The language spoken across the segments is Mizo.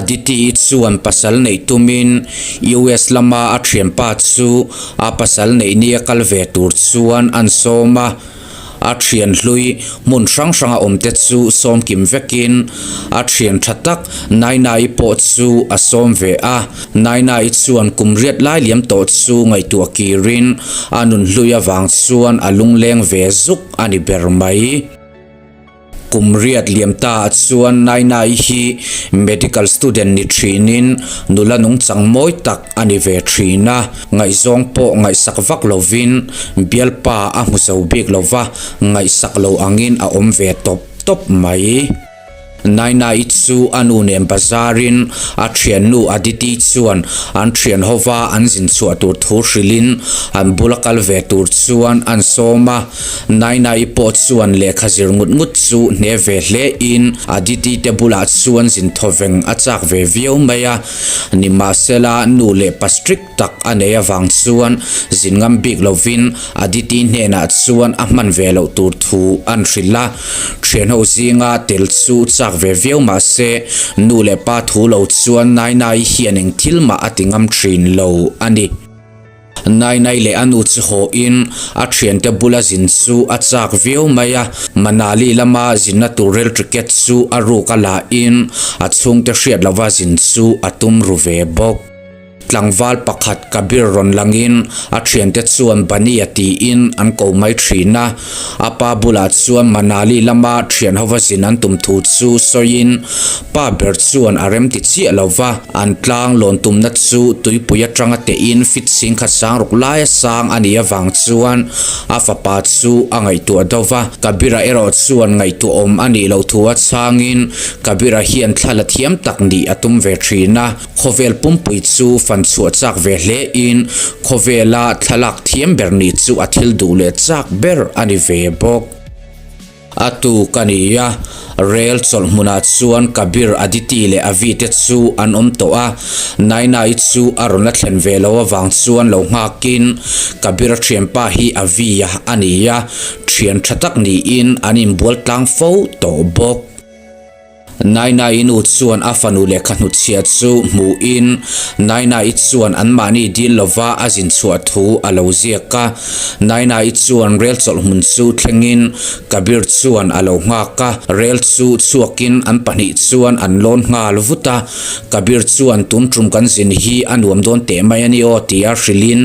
Aditi-i chuan pasal neih tumin US lama a thianpa chu a pasal neih nia kal ve tur chuan an sawm a. A thian hlui hmun hrang hranga awmte chu sawm kim vekin a thian tha tak Naina-i pawh chu a sawm ve a. Naina-i chuan kum riat lai liam tawh chu ngaihtuah kirin a nun hlui avang chuan a lungleng ve zuk a ni ber mai. Kum riat liam ta ah chuan Naina-i hi medical student ni thinin nula nungchang mawi tak a ni ve thin a, ngaihzawng pawh ngaihsak vak lovin bialpa a hmu zo bik lova, ngaihsak lo angin a awm ve tawp tawp mai. Naina-i chu a nu nen bazarin a thiannu Aditi chuan an thian hova an zin chhuah tur thu hrilhin an bula kal ve tur chuan an sawm a. Naina-i pawh chuan lehkha zir ngut ngut chu hne ve hle in Aditi te bulah chuan zin thawveng a chak ve viau mai a. Nimahsela nu leh pa strict tak a nei avang chuan zin ngam bik lovin Aditi hnenah chuan a hman ve loh tur thu an hrilh a. Thianho zinga tel chu chak ve viau mahse nu leh pa thu lo chuan Naina-i hian eng thil mah a ti ngam thin lo a ni. Nainai leh a nu chu haw in a thiante bula zin chu a chak viau mai a, Manali lama zinna tur rel ticket chu a ruk a la in a chhungte hriat lova zin chu a tum ru ve bawk. Tlangval pakhat Kabir rawn langin a thiante chuan Bania tiin an ko mai thin a, a pa bulah chuan Manali lama thian hova zin an tum thu chu sawiin pa ber chuan a rem ti chiah lo va, an tlang lawn tumna chu tuipui atanga tehin fit singkhat sang ruk laia sang a nih avang chuan a fapa chu a ngaihtuah deuh va, Kabira erawh chuan ngaihtuahawm a nih loh thu a chhangin Kabira hian thla la thiam tak nih a tum ve thin a. Khawvel pumpui chu fan chhuah chak ve hle in khawvela thlalak thiam ber nih chu a thil duh leh chak ber a ni ve bawk. A tuk a ni a, rel chawlh hmunah chuan Kabir, Aditi leh Avi te chu an awm tawh a, Naina-i chu a rawn la thlen ve lo avang chuan lo nghakin Kabir-a thianpa hi Avi-a a ni a, thian tha tak niin an inbual tlang fo tawh bawk. Naina-i nu chuan a fanu lehkha hnutchhia chu hmuhin Naina-i chuan anmahni dil lova a zin chhuah thu a lo ziak a. Naina-i chuan rel chawlh hmun chu thlengin Kabir chuan a lo nghak a, rel chu chhuakin an pahnih chuan an lawn nghal vut a. Kabir chuan tun tum kan zin hi a nuam dawn teh mai a ni aw tia hrilhin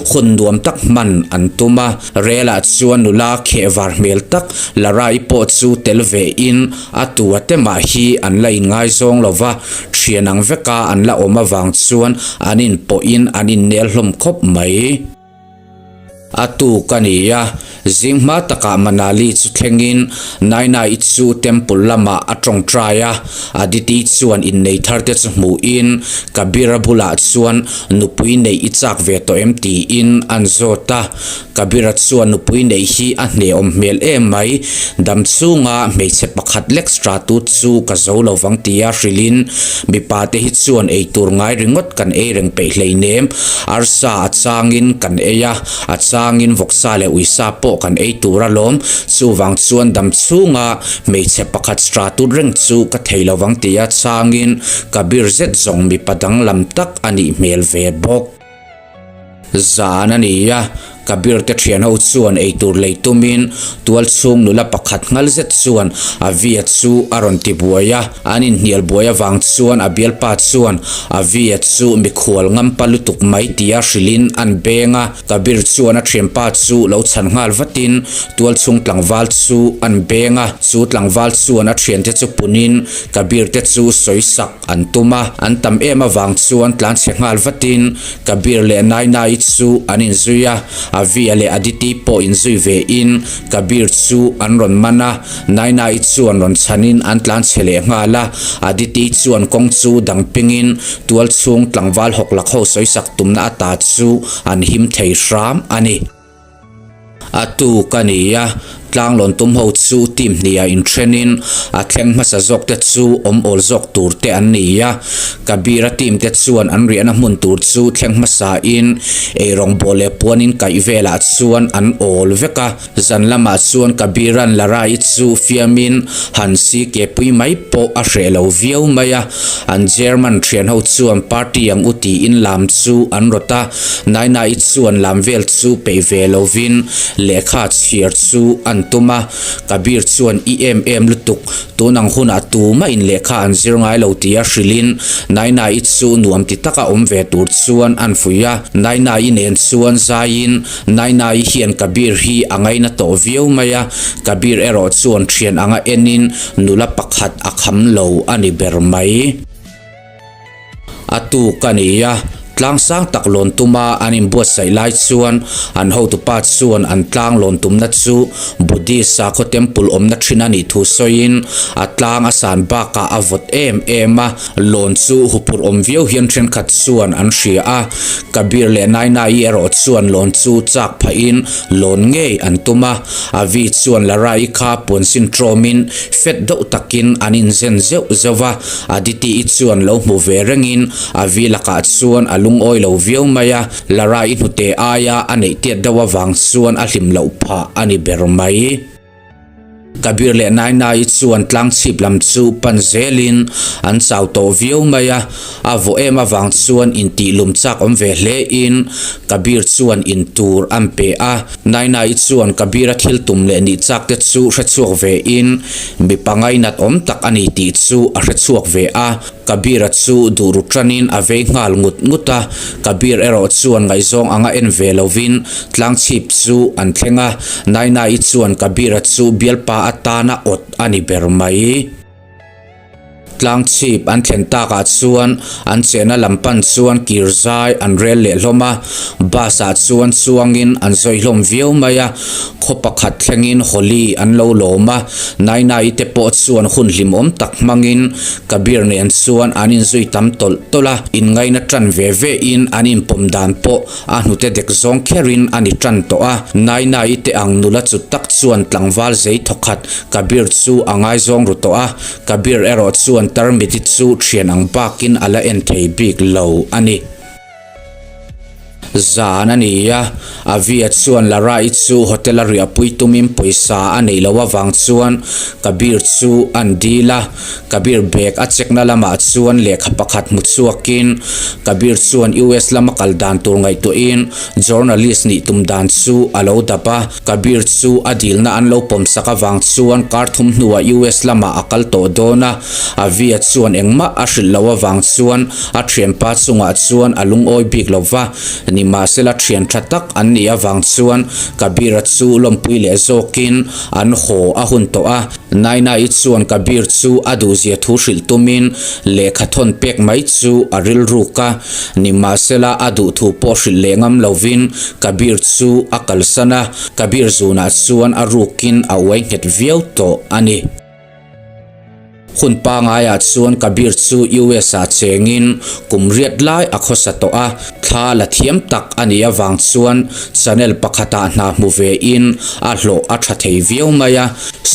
hun nuam tak hman an tum a. Relah chuan nula kheh var hmel tak Lara-i pawh chu tel vein A tu a te mah hi an la inngaizawng lo va, thian ang veka an la awm avang chuan an inpawhin an innel hlawm khawp mai. A tuk a ni a, zing hma takah Manali chu thlengin Naina-i chu temple lamah a tawngtai a, Aditi chuan innei thar te chu hmuhin Kabir-a bulah chuan nupui neih i chak ve tawh em tiin an zawt a. Kabira chuan nupui neih hi a hneawm hmel em mai, dam chunga hmeichhe pakhat lek stratut chu ka zo lo vang tia hrilhin mipa te hi chuan ei tur ngai ringawt kan ei reng peih hleinem, arsa a changin kan ei a, a changin vawksa leh uisa pawh kan ei tur alawm, chuvang chuan dam chunga hmeichhe pakhat stratut reng chu ka thei lo vang tia changin Kabir zet zawng mipa danglam tak a nih hmel ve bawk. Zan a ni a, Kabir te thian ho chuan eitur lei tumin tual chhung nula pakhat nghal zet chuan Avia chu a rawn ti buai a, an inhnial buai avang chuan a bialpa chuan Avia chu mikhual ngampa lutuk mai tia hrilhin an beng a, Kabir chuan a thianpa chu lo chhan nghal vatin tual chhung tlangval chu an beng a, chu tlangval chuan a thiante chu punin Kabir te chu sawi sak An tum a, an tam em avang chuan tlanchhe nghal vatin Kabir leh Naina-i chu an inzui a, Avia leh Aditi pawh inzui vein Kabir chu an rawn man a, Naina-i chuan rawn chhanin an tlanchhe leh nghal a, Aditi chuan kawng chu dang pingin tual chhung tlangval hawklak ho sawisak tumna ata chu an him thei hram a ni. A tuk a ni a, Tlanglawn tum ho chu team hniha inthenin a thleng hmasa zawk te chu awm awl zawk tur te an ni a. Kabir-a team te chuan an riahna hmun tur chu thleng hmasa in eirawngbawl leh puan in kaih velah chuan an awl vek a. Zan lamah chuan Kabir-a'n Lara-i chu fiamin han si ke pui mai pawh a hreh lo viau mai a. An German thian ho chuan party ang u tiin lam chu an rawt a. Naina-i chuan lam vel chu peih ve lovin lehkha chhiar chu an tum a. Kabir chuan i em em lutuk, tun ang hunah tumah in lehkha an zir ngai lo tia hrilhin Naina-i chu nuam ti taka awm ve tur chuan an fuih a. Naina-i nen chuan zaiin Naina-i hian Kabir hi a ngaina tawh viau mai a, Kabir erawh chuan thian anga enin nula pakhat a kham lo a ni ber mai. A tuk a ni a, tlang sang tak lawn tuma an inbuatsaih lai chuan an hotupa chuan an tlang lawn tumna chu Buddhist sakhaw temple awmna thin a nih thu sawiin a tlang a san bakah a vawt em em a, lawn chu huphurh awm viau hian thenkhat chuan an hria a, Kabir leh Nainai erawh chuan lawn chu chak phahin lawn ngei an tum a, Avi chuan Lara-i kha puansin tawmin fet deuh takin an inzen zeuh zeuh va. Aditi-i chuan lo hmu ve rengin Avi lakah chuan a lungawi lo viau mai a, Lara-i hnute aia a neih tiat deuh avang chuan a hlim loh phah a ni ber mai. Kabir leh Naina-i chuan tlangchhip lam chu pan zelin an chau tawh viau mai a, a vawh em avang chuan intih lum chak awm ve hle in Kabir chuan in tur an pe a. Naina-i chuan Kabir-a thil tum leh nih chak te chu hre chhuak ve in Mipa ngainat awm tak a ni tih chu a hre chhuak ve a, Kabir-a chu duh ru tanin a vei nghal ngut ngut a, Kabir erawh chuan ngaihzawng anga en ve lovin tlangchhip chu an thleng a, Naina-i chuan Kabir-a chu bialpa atana awt a ni ber mai. Tlangchhip an thlen takah chuan an chehna lam pan chuan kir zai an rel leh hlawm a, bus ah chuan chuangin an zawi hlawm viau mai a, khaw pakhat thlengin Holi an lo lawm a, Naina-i te pawh chuan hun hlimawm tak hmangin Kabir nen chuan an inzui tam tawlh tawlh a, inngaina tan ve ve in an inpawm dan pawh A hnute dek zawng kherin a ni tan tawh a, Naina-i te ang nula chu tak chuan tlangval zei thawkhat Kabir chu a ngaizawng ru tawh a, Kabir erawh chuan Tarmiti chu thian ang bakin a la en thei bik lo a ni. Zan a ni a, Avia chuan Lara-i chu hotel a riahpui tumin pawisa a neih loh avang chuan Kabir chu an dil a, Kabir bag a check na lamah chuan lehkha pakhat hmu chhuakin Kabir chuan US lama kal dan tur ngaihtuahin journalist nih tum dan chu a lo dap a. Kabir chu a dilna an lo pawmsak avang chuan kar thum hnuah US lamah a kal tawh dawn a. Avia chuan engmah a hrilh loh avang chuan a thianpa chungah chuan a lungawi bik lo va. Nimahsela thian tha tak an nih avang chuan Kabir-a chu lawmpui leh zawkin an haw a hun tawh a. Naina-i chuan Kabir chu a duhzia thu hrilh tumin lehkha thawn pek mai chu a rilruk a, nimahsela a duh thu pawh hrilh leh ngam lovin Kabir chu a kalsan a, Kabir zunah chuan a rukin a uai nghet viau tawh a ni. Hun pangaiah chuan Kabir chu US-ah chengin kum riat lai a khawsa tawh a, thla la thiam tak a nih avang chuan channel pakhatah hna hmu vein a hlawh a tha thei viau mai a.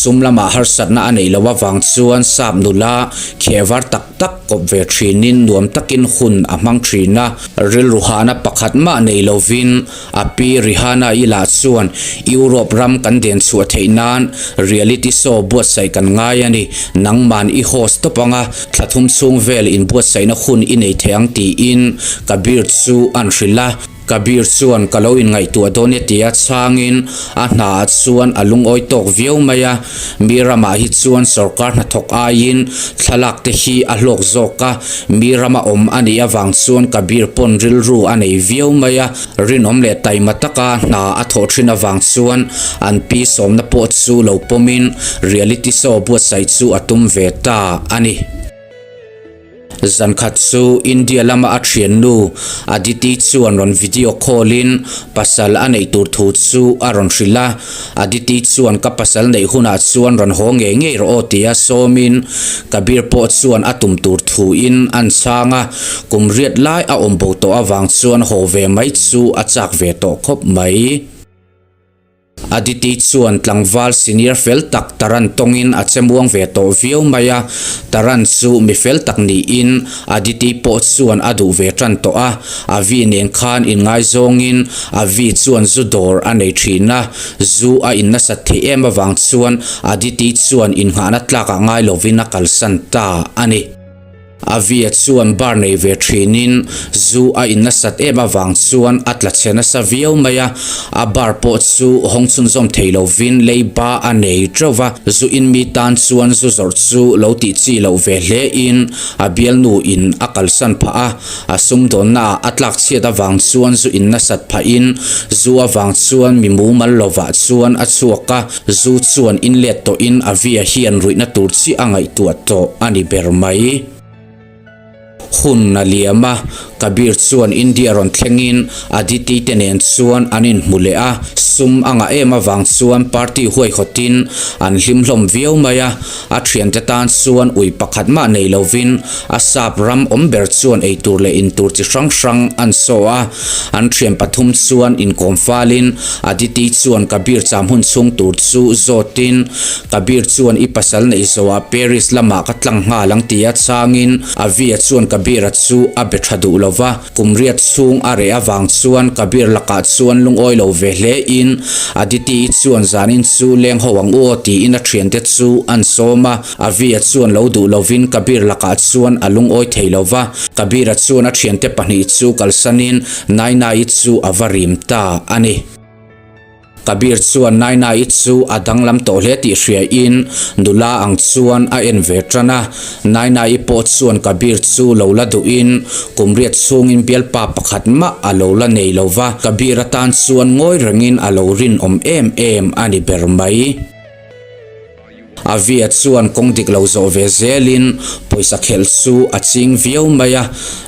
Sum lamah harsatna a neih loh avang chuan sap nula khehvar tak tak kawp ve thinin nuam takin hun a hmang thin a. Rilru hahna pakhat mah nei lovin a pi Rihanna-i lah chuan Europe ram kan den chhuah theih nan reality show buatsaih kan ngai a ni. Nangman i host tawp anga thla thum chhung vel inbuatsaihna hun i nei thei ang tiin Kabir chu an hrilh a. Kabir chuan ka lo inngaihtuah dawn e tia chhangin a hnaah chuan a lungawi tawk viau mai a, mi ramah hi chuan sorkar hnathawk aiin thlalak te hi a hlawk zawk a, mi rama awm a nih avang chuan Kabir pawn rilru a nei viau mai a, rinawm leh taima taka hna a thawh thin avang chuan an pi sawmna pawh chu lo pawmin reality show buatsaih chu a tum ve ta a ni. Zankhat chu India lama a thiannu Aditi chuan rawn video call in pasal a neih tur thu chu a rawn hrilh a. Aditi chuan ka pasal neih hunah chuan rawn haw ngei ngei rawh aw tia sawmin Kabir pawh chuan a tum tur thu in an chhang a. Kum riat lai a awm bo tawh avang chuan haw ve mai chu a chak ve tawh khawp mai. Aditi chuan tlangval senior fel tak Taran tawngin a che muang ve tawh viau mai a, Taran chu mi fel tak niin Aditi pawh chuan a duh ve tan tawh a, Avi nen khan inngaizawngin Avi chuan zu dawr a nei thin a, zu a in nasat theih em avang chuan Aditi chuan innghahna tlakah ngai lovin a kalsan ta a ni. Avia chuan bar nei ve thinin zu a in nasat em avang chuan a tla chhe nasa viau mai a, a bar pawh chu hawng chhunzawm thei lovin leiba a nei teuh va, zu in mi tan chuan zu zawrh chu lo tih chi loh ve hle in a bialnu in a kalsan phah a, a sumdawnna ah a tlak chhiat avang chuan zu in nasat phah in zu avang chuan mi mumal lovah chuan a chhuak a. Zu chuan inlet tawhin Avia hian ruihna tur chiah a ngaihtuah tawh a ni ber mai. Hun a liam a, Kabir chuan India rawn thlengin Aditi te nen chuan an inhmu leh a, sum a ngah em avang chuan party huaihawtin an hlim hlawm viau mai a, a thiante tan chuan ui pakhat mah nei lovin a sap ram awm ber chuan eitur leh intur chi hrang hrang an saw a, an thian pathum chuan inkawm falin Aditi chuan Kabir cham hun chhung tur chu zawtin, Kabir chuan i pasal neih zawhah Paris lamah ka tlang nghal ang tia changin Avia chuan Kabir-a chu a be tha duh lova, kum riat chhung a reh avang chuan Kabir lakah chuan lungawi lo ve hle in Aditi-i chuan zanin chu leng ho ang u aw tiin a thiante chu an sawm a. Avia chuan lo duh lovin Kabir lakah chuan a lungawi thei lova, Kabir-a chuan a thiante pahnih chu kalsanin Naina-i chu a va rim ta a ni. Kabir chuan Naina-i chu a danglam tawh hle tih hriain nula ang chuan a en ve tan a. Naina-i pawh chuan Kabir chu lo la duhin kum riat chhungin bialpa pakhat mah a lo la nei lova, Kabir atan chuan ngawi rengin a lo rinawm em em a ni ber mai. Avia chuan kawng dik lo zawh ve zelin pawisa khelh chu a ching viau mai a,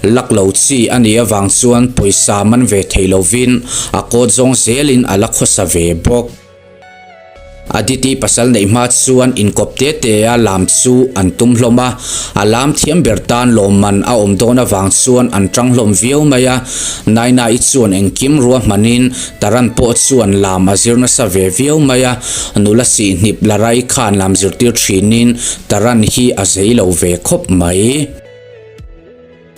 lak lo chi a nih avang chuan pawisa man ve thei lovin a kawt zawng zelin a la khawsa ve bawk. Aditi pasal neih hma chuan inkawp te te a lam chu an tum hlawm a, a lam thiam ber tan lawmman a awm dawn avang chuan an tang hlawm viau mai a, Naina-i chuan engkim ruahmanin Taran pawh chuan lam a zir nasa ve viau mai a, nula sihhnip la rai khan lam zirtir thinin Taran hi a zei lo ve khawp mai.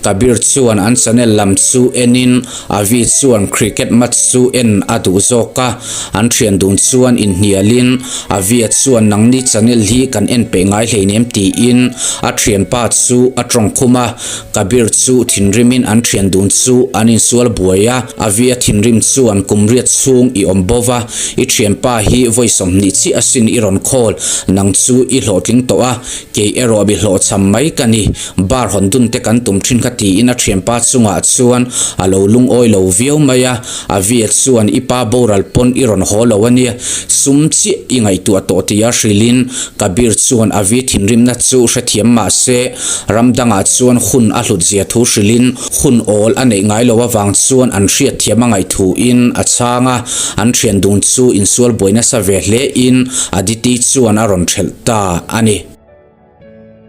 Kabir chuan an channel lam chu enin Avi chuan cricket match chu en a duh zawk a, an thian dun chuan inhnialin Avia chuan nangni channel hi kan en peih ngai hleinem tiin a thianpa chu a tawngkhum a, Kabir chu thinrimin an thian dun chu an insual buai a, Avi a thinrim chuan kum riat chhung i awm bo va, i thianpa hi vawi 20 chiah asin i rawn khawl, nang chu i hlawhtling tawh a, kei erawh mi hlawhchham mai ka ni, bar hawn dun te kan tum thin kha tiin a thianpa chungah chuan a lo lungawi lo viau mai a, Avi a chuan i pa boral pawn i rawn haw lo a nia, sum chiah i ngaihtuah tawh tia hrilhin Kabir chuan Avi thinrimna chu hrethiam mah se, Ram dangah chuan hun a hlut zia thu hrilhin hun awl a neih ngai lo avang chuan an hriatthiam a ngaih thuin a chhang a, an thian dun chu insual buai nasa ve hle in Aditi chuan a rawn thelh ta a ni.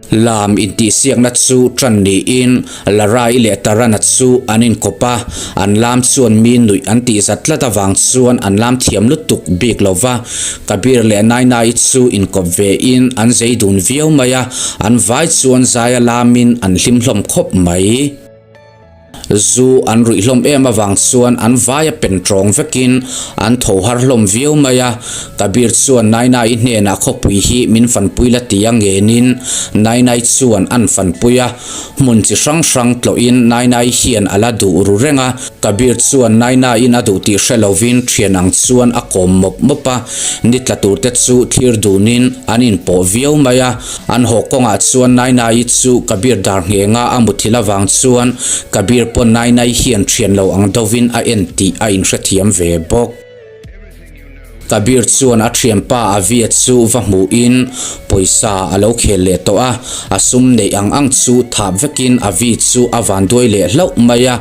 Lam intihsiakna chu tan niin Larai leh Tarana chu an inkawp a, an lam chuan mi nuih an tih zat tlat avang chuan an lam thiam lutuk bik lo va. Kabir leh Nainai chu inkawp ve in an zei dun viau mai a, an vai chuan zaia lamin an hlim hlawm khawp mai. Zu an ruih hlawm em avang chuan an vaia pen tawng vekin an tho har hlawm viau mai a, Kabir chuan Nainai hnenah khawpui hi min fanpui la tia ngenin Nainai chuan an fanpui a, hmun chi hrang hrang tlawhin Nainai hian a la duh ru reng a, Kabir chuan Naina-in a duh tih hre lovin thian ang chuan a kawm mawp mawp a, ni tla turte chu thlir dunin an inpawh viau mai a. An haw kawngah chuan Naina-i chu Kabir dar nghenga a muthilh avang chuan Kabir pawn Naina-i hian thian lo ang dovin a en tih a inhrethiam ve bawk. Kabir chuan a thianpa Avia chu va hmuhin pawisa a lo khel leh tawh a, a sum neih ang ang chu thap vekin Avi chu a vanduai leh hlauh mai a,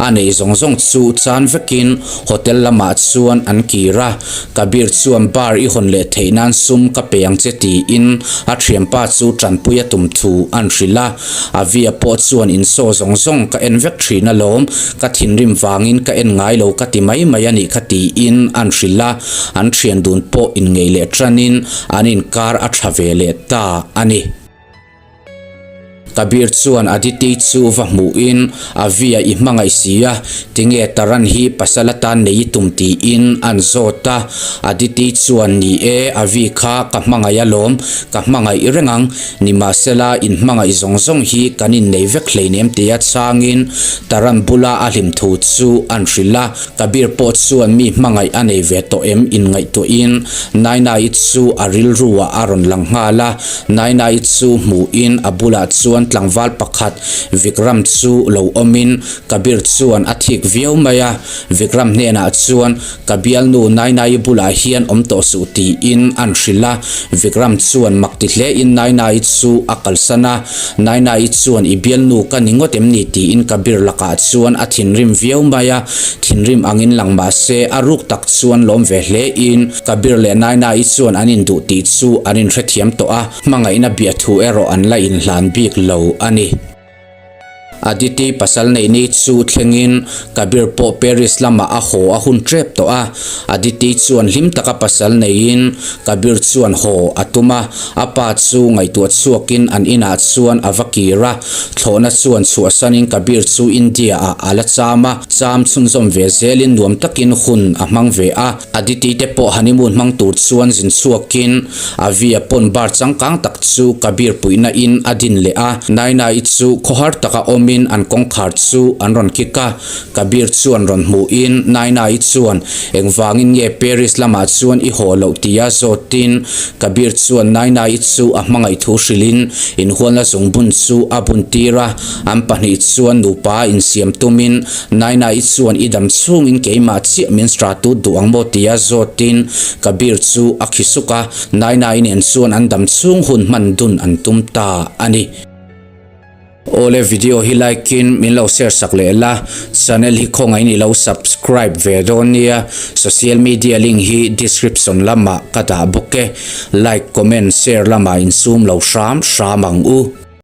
a neih zawng zawng chu chan vekin hotel lamah chuan an kir a, Kabir chuan bar i hawn leh theih nan sum ka pe ang che tiin a thianpa chu tanpui a tum thu an hrilh a. Avia pawh chuan insaw zawng zawng ka en vek thin alawm, ka thinrim vangin ka en ngai lo ka ti mai mai a nih kha tiin an hrilh a, an thian dun pawh inngeih leh tanin an inkar a tha ve leh ta a ni. Kabir chuan Aditi chu va hmuhin, Avi-a i hmangaih si a, tinge Taran hi pasal atan nei i tum tiin an zawt a. Aditi chuan, Ni e, Avi kha ka hmangaih alawm, ka hmangaih reng ang, nimahsela inhmangaih zawng zawng hi kan innei vek hleinem tia chhangin Taran bula a hlim thu chu an hrilh a. Kabir pawh chuan mi hmangaih a nei ve tawh em inngaihtuahin Naina-i chu a rilru-ah a rawn lang nghal a. Naina-i chu hmuhin a bulah chuan tlangval pakhat Vikram chu lo awmin Kabir chuan a thik viau mai a. Vikram hnenah chuan ka bialnu Naina-i bulah hian awm tawh suh tiin an hrilh a. Vikram chuan mak ti hlein Naina-i chu a kalsan a. Naina-i chuan i bialnu ka ni ngawt em ni tiin Kabir lakah chuan a thinrim viau mai a. Thinrim angin lang mah se a ruk tak chuan lawm ve hlein Kabir leh Naina-i chuan an induh tih chu an inhrethiam tawh a, hmangaihna biahthu erawh an la inhlan bik lo a ni. Aditi pasal neih ni chu thlengin Kabir pawh Paris lamah a haw a hun tep tawh a. Aditi chuan hlim taka pasal neiin Kabir chuan haw a tum a, a pa chu ngaihtuah chhuakin an inah chuan a va kir a. Thlawhna chuan chhuahsanin Kabir chu India-ah a la cham a, cham chhunzawm ve zelin nuam takin hun a hmang ve a. Aditi te pawh honeymoon hmang tur chuan zin chhuakin Avi-a pawn bar changkang tak chu Kabir puihna in a din leh a. Naina-i chu khawhar taka awmin an kawngkhar chu an rawn kik a. Kabir chuan rawn hmuhin Naina-i chuan engvangin nge Paris lamah chuan i haw loh tia zawtin Kabir chuan Naina-i chu a hmangaih thu hrilhin inhualna zungbun chu a bun tir a. An pahnih chuan nupa insiam tumin Naina-i chuan i dam chhungin keimah chiah min stratut duh ang maw tia zawtin Kabir chu a khi suk a, Naina-i nen chuan an dam chhung hun hman dun an tum ta a ni. Awle video hi like in min lo share sak leh la, channel hi khawngaih in i lo subscribe ve dawn nia, social media link hi description lamah ka dah bawk e, like comment share lamah insum lo hram hram ang u.